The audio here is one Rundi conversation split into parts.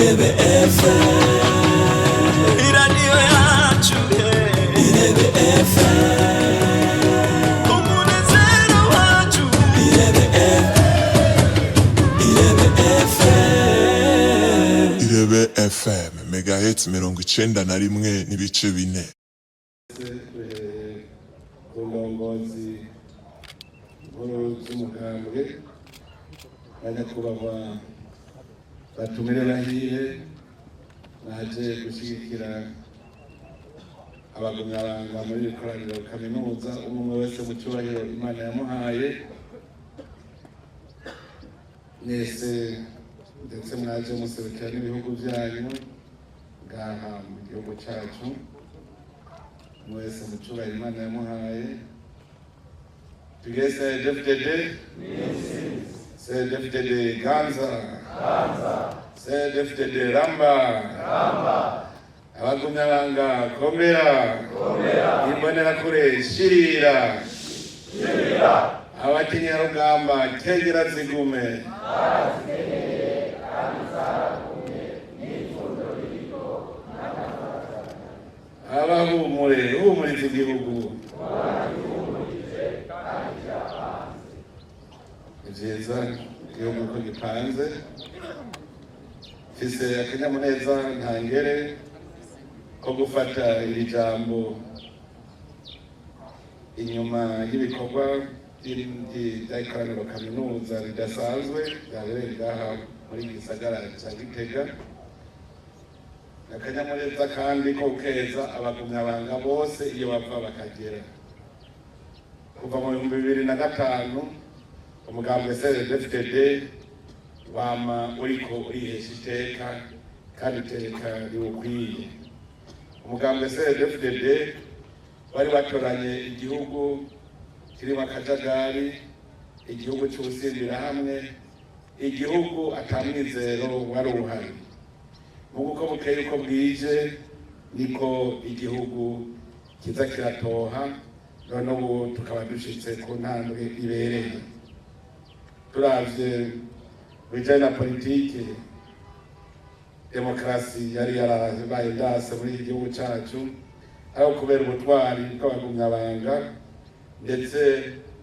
Irebe FM. Iradiyo yacu Irebe FM. Umunezero wacu Irebe Irebe FM. Irebe FM megahertz 91.4. Ku ndongozi nkuru z'umugambwe, banyakubahwa batumire bahiye baje gushyigikira abagumyabanga muri iri koraniro kaminuza, umwe umwe wese mu cyubahiro Imana yamuhaye, mwese ndetse mwaje muserukira n'ibihugu byanyu ngaha mu gihugu cyacu, mwese mu cyubahiro Imana yamuhaye. Tugeze CNDD-FDD, CNDD-FDD ganza, CNDD-FDD ramba, abagumyabanga komera, imbonerakure shirira, abakenyerarugamba kenyera zigume. Abahumure humuriza igihugu. Ni vyiza igihugu uko gipanze. Mfise akanyamuneza ntangere ko gufata iri jambo inyuma y'ibikorwa by'ikoraniro kaminuza ridasanzwe ryabereye ngaha muri gisagara ca Gitega. Akanyamuneza kandi ko gukeza abagumyabanga bose iyo bava bakagera. Kuva mu 2005 umugambwe CNDD-FDD wama uriko urihesha iteka, kandi iteka riwukwiye. Umugambwe CNDD-FDD wari watoranye igihugu kirimo akajagari, igihugu c'ubusimbirahamwe, igihugu atamwizero wari uhari. Mugu uko bukeye uko bwije niko igihugu kiza kiratoha, none ubu tukaba dushitse ku ntambwe ibereye. Turavye bijanye na politike, demokarasi yari yarabaye ndase muri iki gihugu cacu, aho kubera ubutwari bw'abagumyabanga ndetse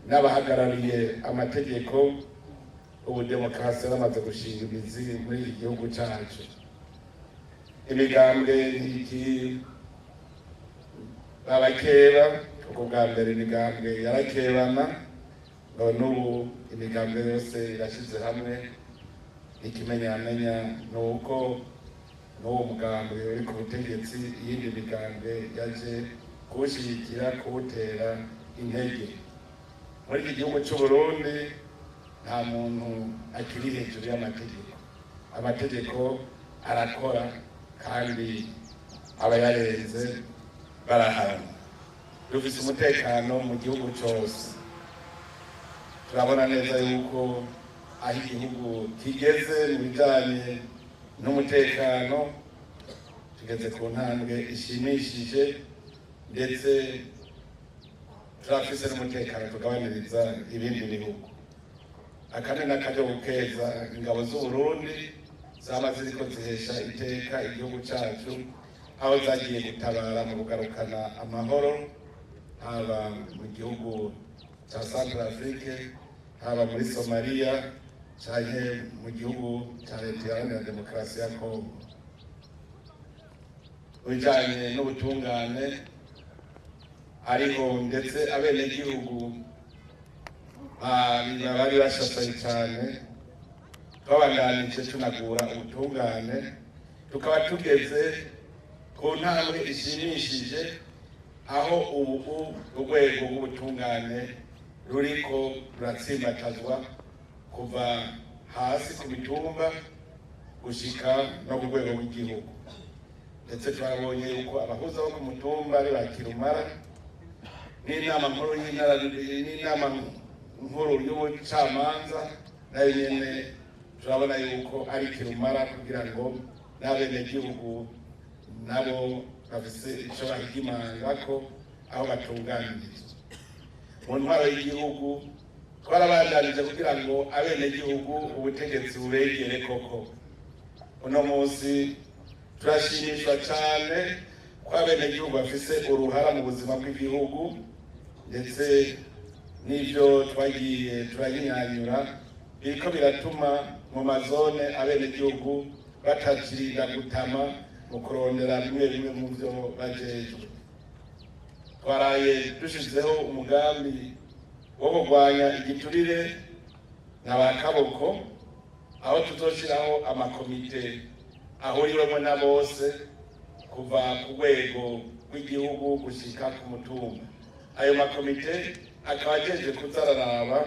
n'abahagarariye amategeko, ubu demokarasi yaramaze gushinga imizi muri iki gihugu cacu. Imigambwe ntiki babakeba, kuko bwa mbere imigambwe yarakebana, none ubu imigambwe yose irashize hamwe. Ikimenyamenya ni uko n'uwo mugambwe uri ku butegetsi iyindi migambwe yaje kuwushyigikira, kuwutera intege. Muri iki gihugu cy'u Burundi nta muntu akiri hejuru y'amategeko. Amategeko arakora kandi abayarenze barahana. Dufise umutekano mu gihugu cyose. Turabona neza yuko aho igihugu kigeze mu bijyanye n'umutekano tugeze ku ntambwe ishimishije, ndetse turafise n'umutekano tugabaniriza ibindi bihugu. Akandi n'akaryo gukeza ingabo z'Uburundi zaba ziriko zihesha iteka igihugu cacu, aho zagiye gutabara mu kugarukana amahoro, haba mu gihugu ca Central Afrique, haba muri Somalia canke mu gihugu ca Leta Iharanira Demokarasi ya Congo. Bijanye n'ubutungane ariho ndetse abenegihugu bari bashashaye cyane, twabandanije tunagura ubutungane, tukaba tugeze ku ntambwe ishimishije, aho ubu urwego rw'ubutungane ruriko ruratsimbatazwa kuva hasi ku mitumba gushika no ku rwego rw'igihugu. Ndetse twabonye yuko abahuza bo ku mutumba ari ba kirumara, n'inama nkuru y'intara n'inama nkuru y'ubucamanza nayo nyene turabona yuko ari kirumara, kugira ngo n'abenegihugu nabo bafise ico bahigimangako aho batunganirizwa. Mu ntwaro y'igihugu twarabandanije kugira ngo abenegihugu ubutegetsi bubegere koko. Uno munsi turashimishwa cyane ko abenegihugu bafise uruhara mu buzima bw'igihugu, ndetse n'ibyo twagiye turahinyanyura biriko biratuma mu mazone abenegihugu batakirinda gutama mu kurondera bimwe bimwe mu byo bajejwe. Twaraye dushizeho umugambi wo kurwanya igiturire na ba kaboko, aho tuzoshiraho amakomite ahuriwemo na bose kuva ku rwego rw'igihugu gushika ku mutumba. Ayo makomite akaba ajeje kuza araraba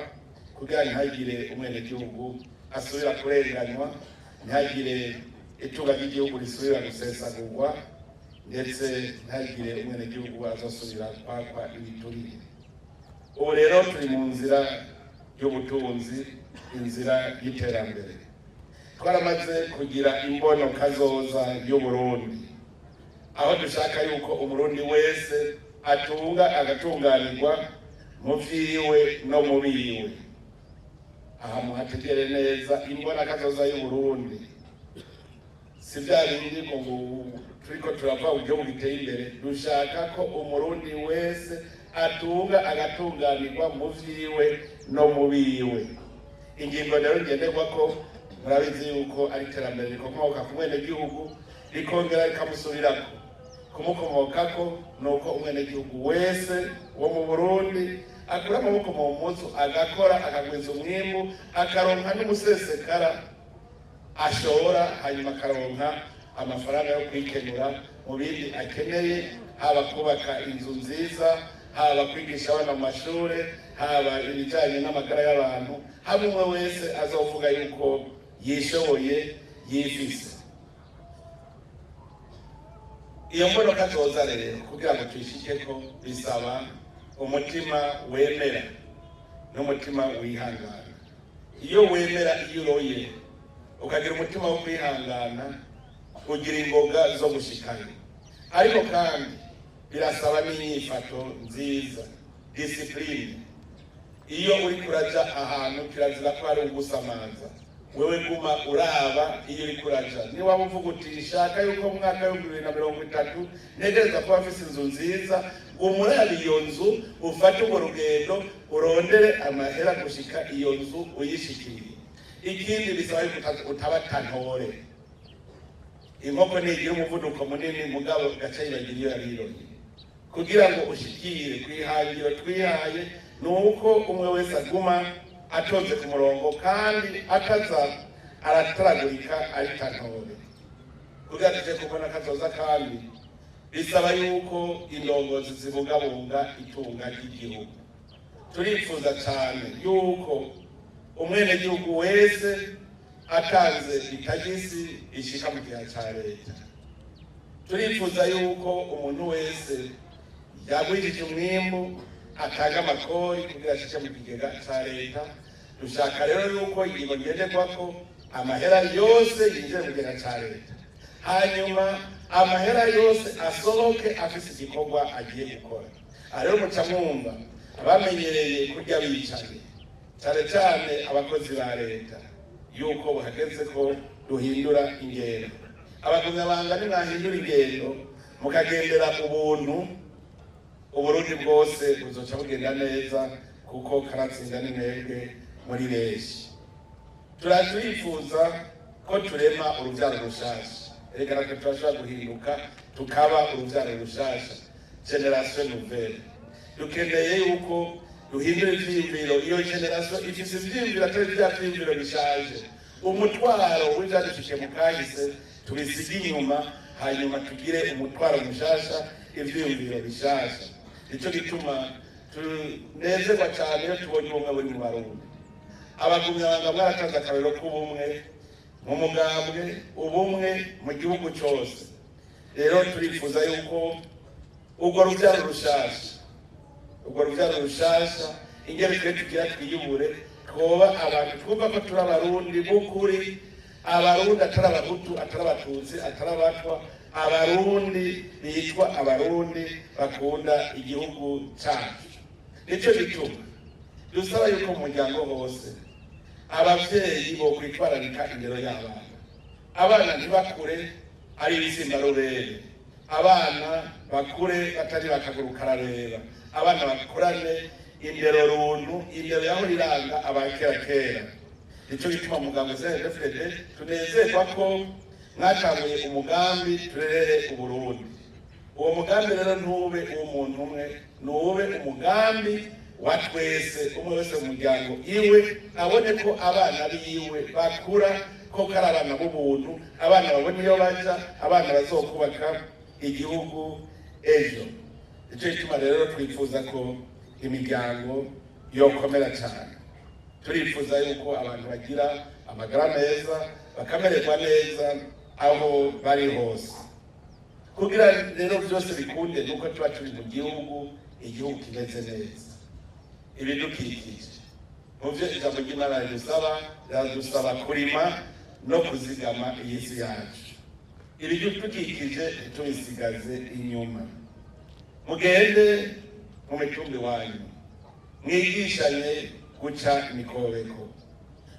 kugira ntihagire umwenegihugu asubira kurenganywa, ntihagire itunga ry'igihugu risubira gusesagurwa, ndetse ntihagire umwenegihugu azosubira kwakwa ibiturire. Ubu rero turi mu nzira y'ubutunzi, inzira y'iterambere. Twaramaze kugira imbono kazoza y'Uburundi, aho dushaka yuko Umurundi wese atunga agatunganirwa mu vyiwe no mu biwe. Aha muhategere neza, imbona kazoza y'Uburundi si vya bindi ngo turiko turava mu gihugu giteye imbere. Dushaka ko Umurundi wese atunga agatunganirwa mu vyiwe no mu biwe. Ingingo rero ngenderwa ko murabizi yuko ari iterambere rikomoka ku mwenegihugu, rikongera rikamusubirako. Kumukomokako ni uko umwenegihugu wese wo mu Burundi akura amaboko mu mpuzu, agakora, akagwiza umwimbu, akaronka n'umusesekara ashora, hanyuma akaronka amafaranga yo kwikenura mu bindi akeneye, haba kubaka inzu nziza, haba kwigisha abana mu mashure, haba ibijanye n'amagara y'abantu, hamwe umwe wese azovuga yuko yishoboye, yifise. Iyo mbonoka toza rero, kugira ngo tuyishikeko, bisaba umutima wemera n'umutima wihangana. Iyo wemera, iyo uroye, ukagira umutima wo kwihangana, ugira ingoga zo gushikana. Ariko kandi birasaba n'inyifato nziza, discipline. Iyo uri kuraja ahantu, kirazira ko hari ugusamaza. Wewe guma uraba iyo uri kuraja. Niwaba uvuga uti: "Shaka yuko mu mwaka w'2030 ntegereza kuba mfise inzu nziza", umuraba iyo nzu, ufate urwo rugendo, urondere amahera gushika iyo nzu uyishikiriye. Ikindi, bisaba yuko utaba tantore. Inkoko ntigira umuvuduko munini, mugabo gaca yibagira iyo yarironye. Kugira ngo ushikire kwihangiro twihaye, ni uko umwe wese aguma atonze ku murongo kandi ataza arataragurika ari tantore. Kugira tuje kubona kazoza, kandi bisaba yuko indongozi zibungabunga itunga ry'igihugu. Turifuza cyane yuko umwenegihugu wese atanze itagisi ishika mu gihe ca leta. Turifuza yuko umuntu wese yagwijije umwimbu atanga amakori kugira ashike mu kigega ca leta. Dushaka rero yuko ingingo ngenderwako, amahera yose yinjire mu kigega ca leta, hanyuma amahera yose asohoke afise igikorwa agiye gukora. Aha rero muca mwumva abamenyereye kurya bicaye, cyane cyane abakozi ba leta, yuko buhageze ko duhindura ingendo. Abagumyabanga, nimwahindura ingendo mukagendera ubuntu, Uburundi bwose buzoca bugenda neza, kuko karatsinda ni mwebwe muri benshi. Turatwifuza ko turema uruvyaro rushasha. Erega natwe turashobora guhinduka tukaba uruvyaro rushasha, génération nouvelle. Dukeneye yuko duhindura ivyiyumviro. Iyo génération ifise ivyiyumviro atari vya vyiyumviro bishaje. Umutwaro w'ivyadushikiye mu kahise tubisige inyuma, hanyuma tugire umutwaro mushasha, ivyiyumviro bishasha. Nico gituma tunezerwa cyane iyo tubonye ubumwe buri mu Barundi. Abagumyabanga, mwaratanze akarorero k'ubumwe mu mugambwe, ubumwe mu gihugu cyose. Rero turifuza yuko urwo rubyaro rushasha, ingene twe tugira twiyubure, twoba abantu twumva ko turi Abarundi b'ukuri, Abarundi atari Abahutu, atari Abatutsi, atari Abatwa, Abarundi bitwa Abarundi bakunda igihugu cyacu. Nicyo gituma dusaba yuko mu muryango hose abavyeyi bo kwitwararika indero y'abana. Abana ntibakure ari ibisimbarubere, abana bakure batari bakaguru karareba, abana bakurane indero runtu, indero yaho riranga abakera kera. Nico gituma muganga CNDD-FDD tunezerwa ko mwatanguye umugambi Turerere Uburundi. Uwo mugambi rero ntube uw'umuntu umwe, nube umugambi wa twese, umwe wese mu muryango iwe abone ko abana biwe bakura ko ari abana b'ubuntu, abana babona iyo baja, abana bazokubaka igihugu ejo. Nico gituma rero twifuza ko imiryango yokomera cyane. Turifuza yuko abantu bagira amagara meza, bakamererwa neza aho bari hose. Kugira rero byose bikunde nuko tuba turi mu gihugu, igihugu kimeze neza. Ibidukikije, mu byo ijambo ry'Imana ridusaba, riradusaba kurima no kuzigama iyi si yacu. Ibidukikije ntitubisigaze inyuma. Mugende mu mitumba iwanyu, mwigishanye guca imikobeko,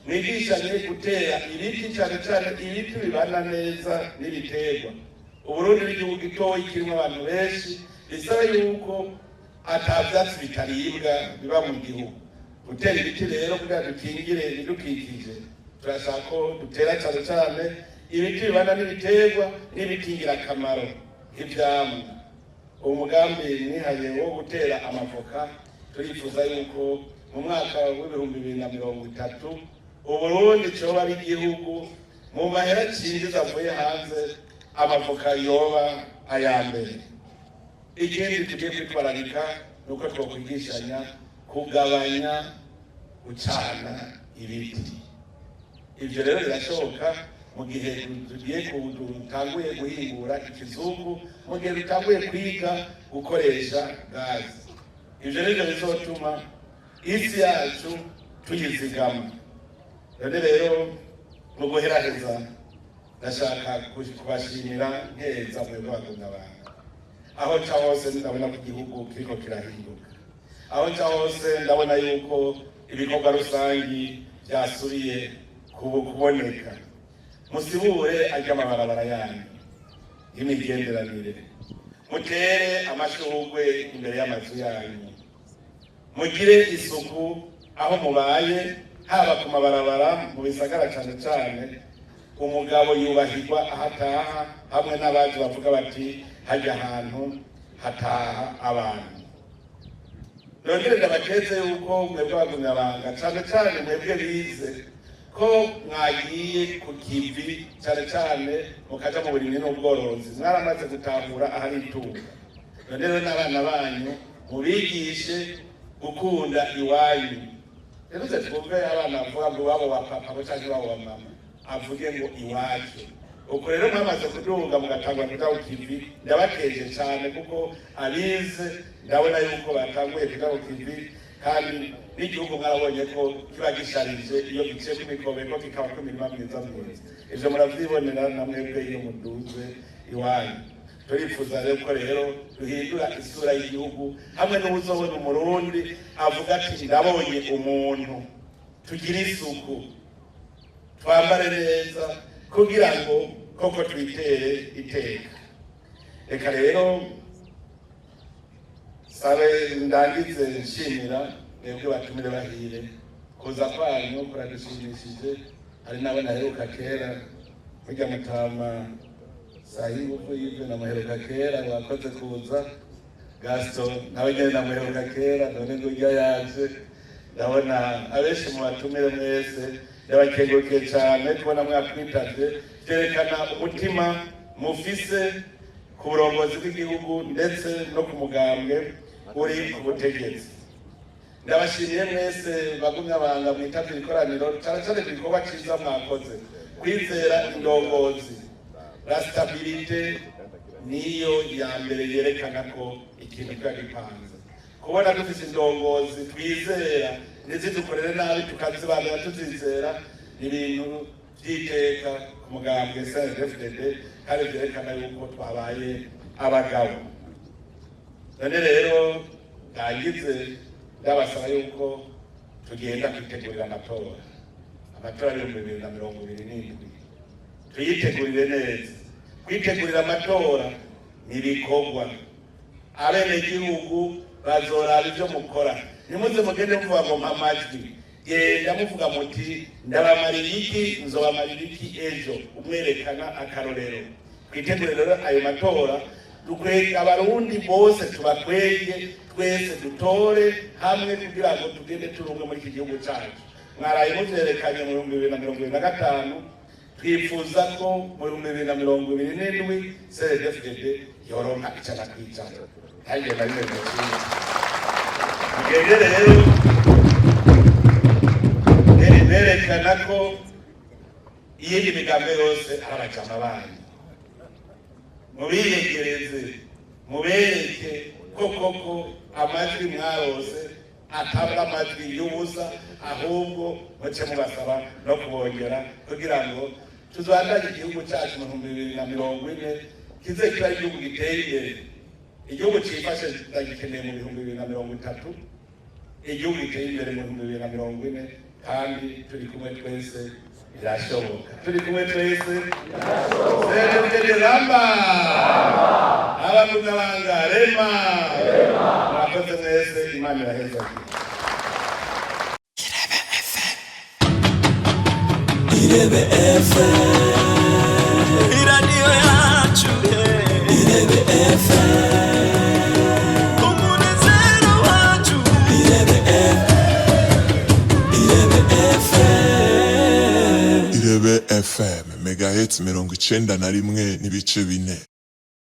mwigishanye gutera ibiti, cyane cyane ibiti bibana neza n'ibiterwa. Uburundi n'igihugu gitoyi kirimo abantu benshi, bisaba yuko ata vyatsi bitaribwa biba mu gihugu. Gutera ibiti rero kugira dukingire ibidukikije, turashaka ko dutera cyane cyane ibiti bibana n'ibiterwa n'ibiti ngirakamaro nk'ivyamwa. Uwo mugambi nihaye wo gutera amavoka, turifuza yuko mu mwaka w'2030 Uburundi coba ari igihugu mu mahera cinjiza avuye hanze amavoka yoba aya mbere. Ikindi tugiye kwitwararika ni uko twokwigishanya kugabanya gucana ibiti. Ivyo rero birashoboka mu gihe tugiye dutanguye guhingura ikizungu, mu gihe dutanguye kwiga gukoresha gazi. Ivyo nivyo bizotuma isi yacu tuyizigama. None rero mu guheraheza, ndashaka kubashimira nkeza mwebwe bagumyabanga. Aho nca hose ndabona ko igihugu kiriko kirahinduka. Aho nca hose ndabona yuko ibikorwa rusangi byasubiye kuboneka. Musibure arya amabarabara yanyu y'imigenderanire, mutere amashurwe imbere y'amazu yanyu, mugire isuku aho mubaye, haba ku mabarabara mu bisagara cane cane. Umugabo yubahirwa aho ataha, hamwe n'abaje bavuga bati hajya ahantu hataha abantu. Nongere ndabakeze yuko mwebwe abagumyabanga, cane cane mwebwe bize, ko mwagiye ku kivi, cane cane mukaja mu burimyi n'ubworozi, mwaramaze gutahura ahari itunga. None rero n'abana banyu mubigishe gukunda iwanyu. Rero uze twumve abana bavuga ngo iwabo wa papa bo canke iwabo wa mama, avuge ngo iwacu. Uko rero mwamaze kuduga mugatangura kuja ku kivi, ndabakeje cane kuko abize ndabona yuko batanguye kuja ku kivi, kandi n'igihugu mwarabonye ko kiba gisharije iyo giciyeko imikobeko, kikabako imirima myiza myiza. Ivyo muravyibonera na mwebwe iyo muduze iwanyu. Turifuza rero ko rero duhindura isura y'igihugu, hamwe n'uwuzobona Umurundi avuga ati ndabonye umuntu. Tugire isuku, twambare neza, kugira ngo koko twitere iteka. Reka rero sabe ndangize nshimira mwebwe batumire bahire. Kuza kwanyu kuradushimishije. Hari n'abo naheruka kera, burya mutama Sahingufu Yves namuheruka kera, wakoze kuza. Gaston nawe nyene namuheruka kera, none ngurya yaje. Ndabona abenshi mu batumire mwese, ndabakengurukiye cyane kubona mwatwitavye. Vyerekana umutima mufise ku burongozi bw'igihugu ndetse no ku mugambwe uri ku butegetsi. Ndabashimiye mwese bagumyabanga mwitavye ikoraniro, cane cane ku gikorwa ciza mwakoze, kwizera indongozi. La stabilité niyo ya mbere yerekana ko ikintu kiba gipanze. Kubona dufise indongozi twizera, ntizidukorere nabi, tukazibandanya tuzizera, ni ibintu vy'iteka ku mugambwe CNDD-FDD, kandi vyerekana yuko twabaye abagabo. None rero ndangize ndabasaba yuko tugenda kwitegurira amatora, amatora y'2027. Tuyitegurire neza. Kwitegurira amatora ni ibikorwa. Abenegihugu bazoraba ibyo mukora. Ntimuze mugende muvuga ngo mpa amajwi. Genda muvuga muti: "Ndabamarira iki? Nzobamarira iki ejo?" Umwerekana akarorero. Twitegure rero ayo matora, dukwege Abarundi bose, tubakwege twese, dutore hamwe kugira ngo tugende turi umwe muri iki gihugu cyacu. Mwaraye muvyerekanye mu 2025. Twifuza ko mu 2027 CNDD-FDD yoronka 100%. Ntangiye na rimwe mu. Mugende rero berekana ko iyindi migambi yose ari abajama banyu. Mubiyegereze, mubereke ko koko amajwi mwarose atabura amajwi y'ubusa, ahubwo muce mubasaba no kubongera kugira ngo tuzandanye igihugu cyacu mu 2040 kize kiba ari igihugu giteye imbere. Igihugu cifashe ndagikeneye mu 2030, igihugu giteye imbere mu 2040. Kandi turi kumwe twese birashoboka. Turi kumwe twese. CNDD ramba! Abagumyabanga rema! Murakoze mwese, Imana iraheza. Irebe FM, iradiyo yacu. Irebe FM, umunezero wacu. Irebe FM, Irebe FM. Irebe FM, megahertz 91.4.